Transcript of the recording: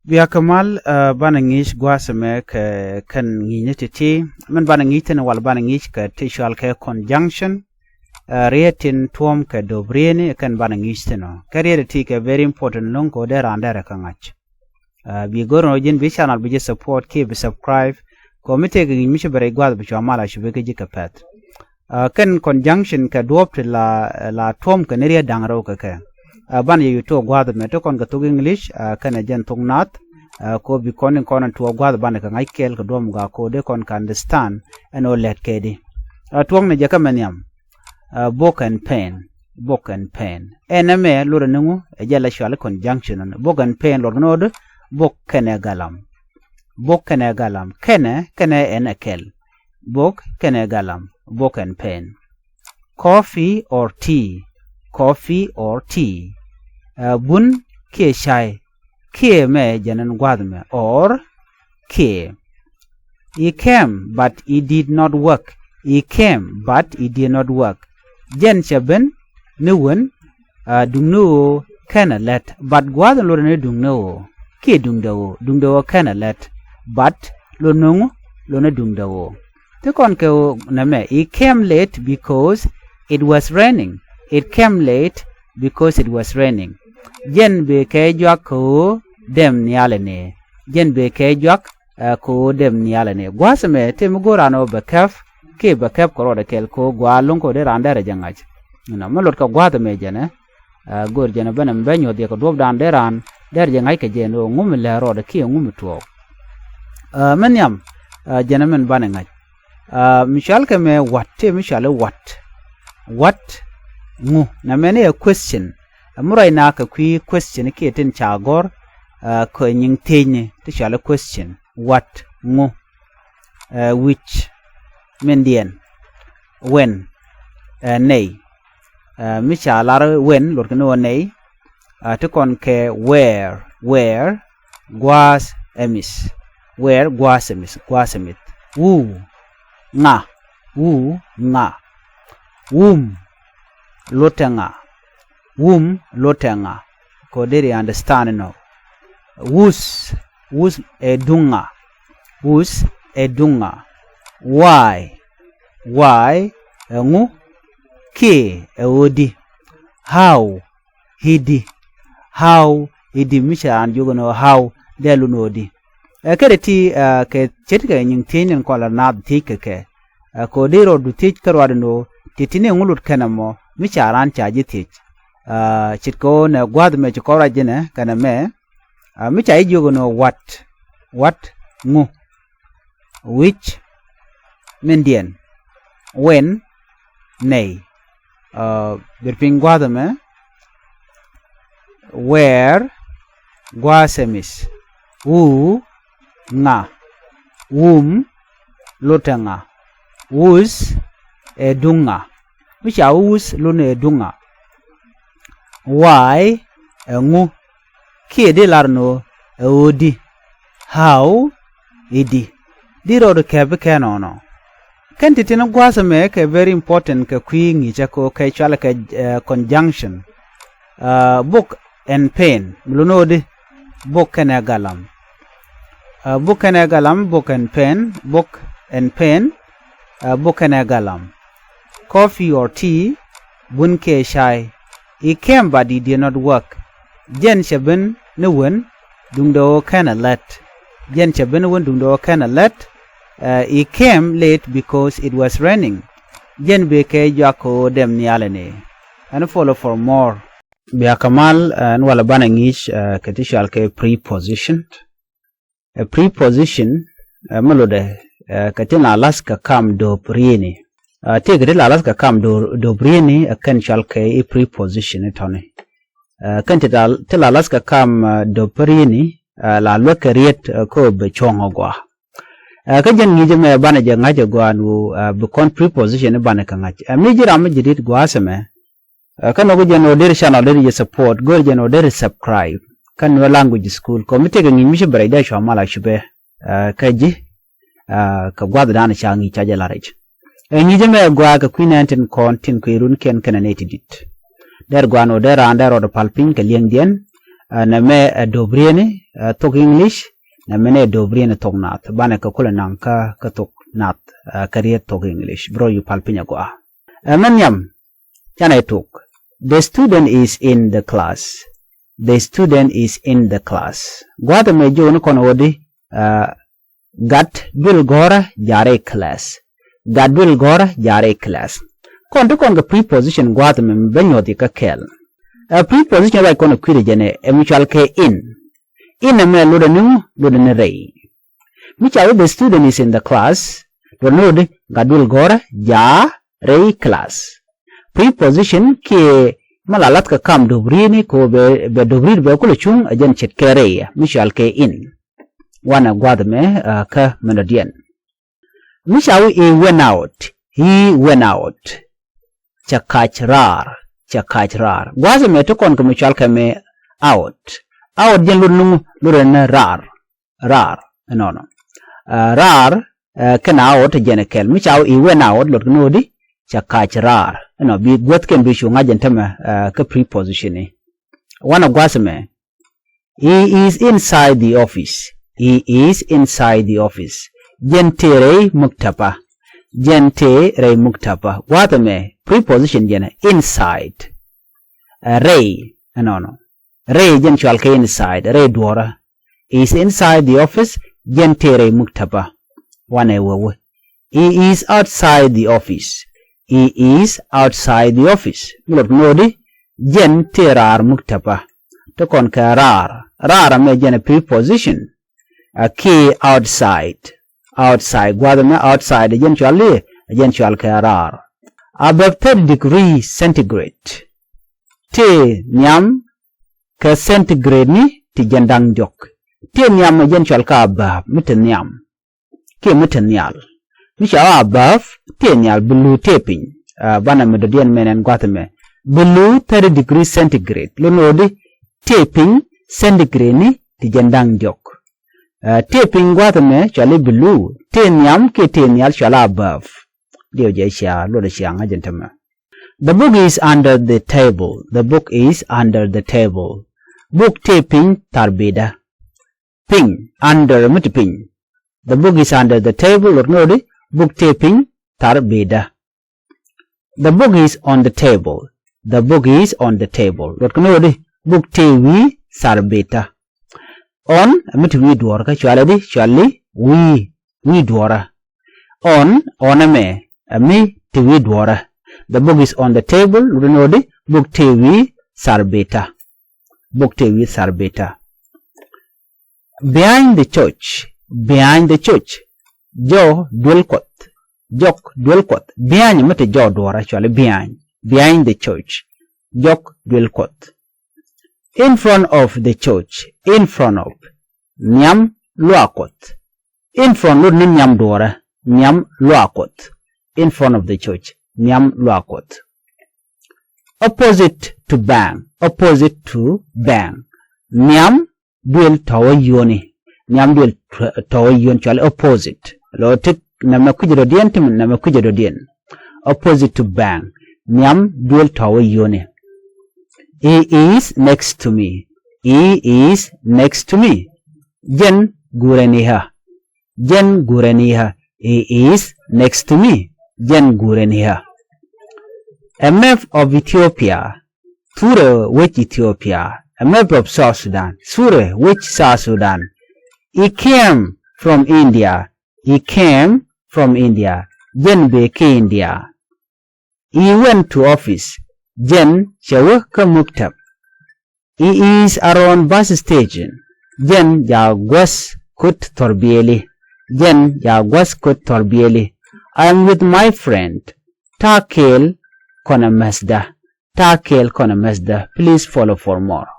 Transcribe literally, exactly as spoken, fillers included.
Bia kɛ mal, banɛ ŋi̱i̱c gua̱a̱th ɛmɛ kɛ kɛn ŋi̱i̱cni ti̱ti̱. Min banɛ ŋi̱i̱c thi̱n wal banɛ ŋi̱i̱c kɛ ti cɔal kɛ conjunction. Riet tin tuɔ̱ɔ̱m kɛ do̱p rietni kɛn banɛ ŋi̱i̱c thi̱n ɔ. Kɛ riet ti kɛ very important lo̱ŋ kɛ ɣöö dee raan derɛ kɛ ŋa̱c. Bi go̱r ɛn ɣöö ji̱n bi channel bi ji̱ support kiɛ bi subscribe. Kɛ ɣöö mi tëëkɛ ŋi̱i̱c mi ci bɛ rɛy gua̱a̱th bi cua mal a ci bi kä ji̱ kɛ pɛ̈th. Kɛn conjunction kɛ duɔ̱ɔ̱p ti la, la tuɔ̱ɔ̱m kɛ ni riet da̱ŋ rɛw kɛ kɛ. Banɛ jɛ yutuɔk gua̱a̱th ɛmɛ ti kɔn kɛ thok English, kɛnɛ jɛn thok naath. Kɛ ɣöö bi kɔn in kɔn in tuɔɔk gua̱a̱th banɛ kɛ ŋa̱c kɛɛl kɛ duɔ̱ɔ̱m gak kɛ ɣöö dee kɔn kɛ understand ɛn ɣöö lɛt kɛ di. Tuɔ̱ɔ̱knɛ jɛ kä mɛ nhiam. Book and pen. Book and pen. Ɛn ɛmɛ lotdɛ ni ŋu? Ɛ jɛ la cɔali conjunction. Book and pen lotdɛ ni ɣöö di book kɛnɛ galam. Book kɛnɛ galam. Kɛnɛ, kɛnɛ ɛn ɛ kɛl. Book kɛnɛ galam. Book and pen. Coffee or tea? Coffee or tea? Bun kiɛ cay? Kiɛ mɛ jɛn ɛn gua̱a̱th ɛmɛ, or kiɛ. He came but he did not work. He came but he did not work. Jɛn cɛ ben ni wen, duŋni ɣöö kɛnɛ lät. But gua̱a̱th ɛn lotdɛ ni duŋni ɣöö kiɛ duŋdɛ ɣöö, duŋdɛ ɣöö kɛnɛ lät. But lotdɛ ni ŋu? Lotdɛ ni duŋdɛ ɣöö. Ti kɔn kɛ ɣöö nɛmɛ, he came late because it was raining. It came late because it was raining. Jɛn bëë kɛ juak kɛ ɣöö dɛm nhial ɛnɛ. Jɛn bëë kɛ juak kɛ ɣöö dɛm nhial ɛnɛ. Gua̱a̱th ɛmɛ tëë mi go̱o̱r raan ɣöö bɛ kɛp, kiɛ bɛ kɛp kɛ rɔɔdɛ kɛl kɛ ɣöö gɔaa lo̱ŋ kɛ ɣöö dee raan derɛ jɛ ŋa̱c. Nɔ mi lot kɛ gua̱a̱th ɛmɛ jɛnɛ. Go̱o̱r jɛnɛ ben ɛm bɛ nyuɔ̱th yɛ kɛ duɔ̱ɔ̱pdan dee raan derɛ jɛ ŋa̱c kɛ jɛn ɣöö ŋu mi lɛ̱̈ɛ̱̈ rɔɔdɛ kiɛ ŋu mi tuɔɔk. Mɛ nhiam, jɛnɛ min banɛ ŋa̱c. Mi cɔal kɛ mɛ what, tëë mi cɔal i̱ what. What? Ŋu? Nɛmɛ ni ɛ question. Ɛ mi ruacna kɛ kui̱ question kiɛ tin ca gɔ̱r kɛ nyiŋ thiecni ti cɔal i̱ question. What? Ŋu? Which? Mindiɛn. When? Nɛy. Mi ca lar when, luɔtkɛ ni ɣöö nɛy. Ti kɔn kɛ where, where, gua̱a̱th ɛ mi̱th. Where, gua̱a̱th ɛ mi̱th, gua̱a̱th ɛ mi̱th. Who? Ŋa. Who? Ŋa. Whom? Lotdɛ ŋa. Whom? Lotdɛ ŋa. Kɛ ɣöö deri understand inɔ. Whose? Whose ɛ duŋ ŋa. Whose ɛ duŋ ŋa. Why? Why ɛ ŋu? Kiɛ ɛ ɣöö di. How? I̱di. How? I̱di. Mi cɛ raan jiök ɛn ɣöö how, dee lun ɣöö di. Ɛ kɛnɛ ti kɛ ce̱tkɛ nyiŋ thiecni kɔn la naath thiec kɛ kɛ. Kɛ ɣöö dee rɔɔdu thiec kä ruaadɛ ni ɣöö ti ti ni ŋu lot kɛnɛ mɔ mi ca raan ca ji̱ thiec. Ce̱tkɛ ɣöö nɛ gua̱a̱th mɛ ci kɔn ruac ji̱nɛ kɛnɛ mɛ. Mi ca ji̱ jiök ɛn ɣöö what? What? Ŋu? Which? Mindiɛn. When? Nɛy. Ber piny gua̱a̱th ɛmɛ. Where? Gua̱a̱th ɛ mi̱th. Who? Ŋa. Whom? Lotdɛ ŋa. Whose? Ɛ duŋ ŋa. Mi ca wä whose lotdɛ ni ɛ duŋ ŋa. Why? Ɛ ŋu? Kiɛ dee lar ni ɣöö ɛ ɣöö di. How? I̱di. Di rɔɔdu kɛp i̱ kɛ nɔnɔ. Kɛn ti tin gua̱a̱th ɛmɛ kɛ very important kɛ kui̱ ŋi̱i̱cä kɛ ɣöö kɛ cɔalɛ kɛ conjunction. Book and pen. Mi lot ni ɣöö di. Book kɛnɛ galam. Book kɛnɛ galam, book and pen, book and pen. Book kɛnɛ galam. Coffee or tea? Bun kiɛ cay? He came but he did not work. Jɛn cɛ ben ni wen, duŋdɛ ɣöö kɛnɛ lät. Jɛn cɛ ben ni wen, duŋdɛ ɣöö kɛnɛ lät. He came late because it was raining. Jɛn bëë kɛ juak kɛ ɣöö dɛm nhial ɛnɛ. Ɛn follow for more. Bia kɛ mal ɛn walɛ banɛ ŋi̱i̱c kɛ ti cɔal kɛ preposition. Ɛ preposition, ɛ mi lotdɛ kɛ tin la la̱th kɛ kam do̱p rietni. Tëëkɛ ti la la̱th kɛ kam do̱p rietni ɛ kɛn cɔal kɛ i̱ preposition i̱ tɔ̱ni. Kɛn ti la la̱th kɛ kam do̱p rietni la luäk kɛ riet kä bɛ cuɔ̱ŋ ɛ gɔaa. Kä jɛn ŋi̱i̱c ɛmɛ banɛ jɛ ŋa̱c ɛ gɔaa ɛn ɣöö bi kɔn preposition i̱ banɛ kɛ ŋa̱c. Ɛ mi ji̱ ram mi ji̱ di̱t gua̱a̱th ɛmɛ. Kä nɔk jɛn ɣöö deri channel deri jɛ support, gör jɛn ɣöö deri subscribe kä Nuer Language School. Kɔ mi tëëkɛ ŋi̱i̱c mi ci bɛ rɛc dee cua mal a ci bɛ kä ji̱ kɛ gua̱thdan ca ŋi̱i̱c ca jɛ la rɛc. Ɛ ŋi̱i̱c ɛmɛ gɔaa kɛ kui̱ nɛɛn tin kɔn tin kui̱ runkiɛn kɛnɛ nɛy ti di̱t. Dee gɔaa ɛn ɣöö dee raan dee rɔɔdɛ pal piny kɛ li̱eŋdiɛn. Nɛmɛ ɛ do̱brieni thok English, nɛmɛ ni ɛ do̱brieni thok Naath. Banɛ kɛ kulɛ naŋ kä kä thok Naath kä riet thok English. Bi rɔ yu pal piny a gɔaa. Ɛ mɛ nhiam canɛ tok. The student is in the class. The student is in the class. Gua̱a̱th ɛmɛ jiök ni kɔn ɣöö di Gat duël gɔ̱rä ja̱rɛ class. Gat duël gɔ̱rä ja̱rɛ class. Kɔn ti kɔn kɛ preposition gua̱a̱th ɛmɛ mi bä nyuɔ̱th ikä kɛl. Ɛ preposition ruac kɔn ɛ kui̱dɛ jɛnɛ ɛ mi cual kɛ in. In ɛmɛ lotdɛ ni ŋu? Lotdɛ ni rɛy. Mi ca wee the student is in the class, lotdɛ ni ɣöö di gat duël gɔ̱rä ja̱rɛ class. Preposition kiɛ mi la lath kɛ kam do̱brieni kɛ ɣöö bɛ do̱briet bɛ kulɛ cuŋ ɛ jɛn ce̱tkɛ rɛy mi cual kɛ in. Wanɛ gua̱a̱th ɛmɛ kä mɛnɔdiɛn. Mi ca wee he went out, he went out. Cɛ kac raar, cɛ kac raar. Gua̱a̱th ɛmɛ ti kɔn kɛ mi cual kɛ mɛ out. Out jɛn lot ni ŋu? Lotdɛ ni raar, raar. Ɛnɔnɔ raar kɛnɛ out jɛn ɛ kɛl. Mi ca wee he went out, lot kɛ ni ɣöö di cɛ kac raar. Ɛnɔ bi guäth kɛn bi cu ŋa̱c ɛn tämɛ kä preposition ni. Wanɛ gua̱a̱th ɛmɛ. He is inside the office. He is inside the office. Jɛn tëë rɛy muktapa. Jɛn tëë rɛy muktapa. Gua̱a̱th ɛmɛ preposition jɛn ɛ inside. Ɛ rɛy ɛnɔnɔ. Rɛy jɛn cual kɛ inside, rɛy duɔ̱ɔ̱rä. He is inside the office, jɛn tëë rɛy muktapa. Wanɛ wee wee. He is outside the office. He is outside the office. Mi lot kɛ ni ɣöö di jɛn tëë raar muktapa. Ti kɔn kɛ raar. Raar ɛmɛ jɛn ɛ preposition. A kiɛ outside. Outside. Gua̱a̱th ɛmɛ outside ɛ jɛn cual i̱ ɛ jɛn cual kɛ raar. Above thirty degree centigrade. Tëë nhiam kɛ centigrade ni ti jɛn da̱ŋ diɔ̱k. Tëë nhiam ɛ jɛn cual kä above, mi te nhiam kiɛ mi te nhial. Mi ca wee above, tëë nhial, below, tëë piny. Banɛ mɛ dɔ̱diɛn mɛ nɛn gua̱th ɛmɛ. Below thirty degree centigrade. Lot ni ɣöö di tëë piny centigrade ni ti jɛn da̱ŋ diɔ̱k. Tëë piny gua̱th ɛmɛ cual i̱ below. Tëë nhiam kiɛ tëë nhial cual i̱ above. Diɛw jɛ cia lot cia ŋa̱c ɛn tämɛ. The book is under the table. The book is under the table. Buk tëë piny tharbida. Piny, under, mi te piny. The book is under the table, lot ni ɣöö di buk tëë piny tharbida. The book is on the table. The book is on the table, lot kɛ ni ɣöö di buk tëë wi̱i̱ tharbida. On, mi te wi̱i̱ duɔ̱ɔ̱rä kä cualɛ di, cuali wi̱i̱, wi̱i̱ duɔ̱ɔ̱rä. On, on ɛmɛ ɛ mi te wi̱i̱ duɔ̱ɔ̱rä. The book is on the table, lot ni ɣöö di buk tëë wi̱i̱ tharbida. Buk tëë wi̱i̱ tharbida. Behind the church. Behind the church. Jɔk duel Kuɔth. Jɔk duel Kuɔth. Behind mi te jɔk duɔ̱ɔ̱rä cuali behind. Behind the church. Jɔk duel Kuɔth. In front of the church. In front of. Nhiam luaak Kuɔth. In front lot ni nhiam duɔ̱ɔ̱rä. Nhiam luaak Kuɔth. In front of the church. Nhiam luaak Kuɔth. Opposite to bank. Opposite to bank. Nhiam duël tɔ̱wä yio̱ni. Nhiam duël tɔ̱wä yio̱ni cuali opposite. Lɔ ti nɛmɛ kui̱cä dɔ̱diɛn, ti nɛmɛ kui̱cä dɔ̱diɛn. Opposite to bank. Nhiam duël tɔ̱wä yio̱ni. He is next to me. He is next to me. Jɛn guurɛ ni ɣä. Jɛn guurɛ ni ɣä. He is next to me. Jɛn guurɛ ni ɣä. A map of Ethiopia. Thurɛ wec Ethiopia. A map of South Sudan. Thurɛ wec South Sudan. He came from India. He came from India. Jɛn bëë kä India. He went to office. Jɛn cɛ wä kä muktab. He is around bus station. Jɛn jaa guäth kut thɔrbiɛli. Jɛn jaa guäth kut thɔrbiɛli. I am with my friend. Ta̱a̱ kɛɛl kɔnɛ mɛthdä. Ta̱a̱ kɛɛl kɔnɛ mɛthdä. Please follow for more.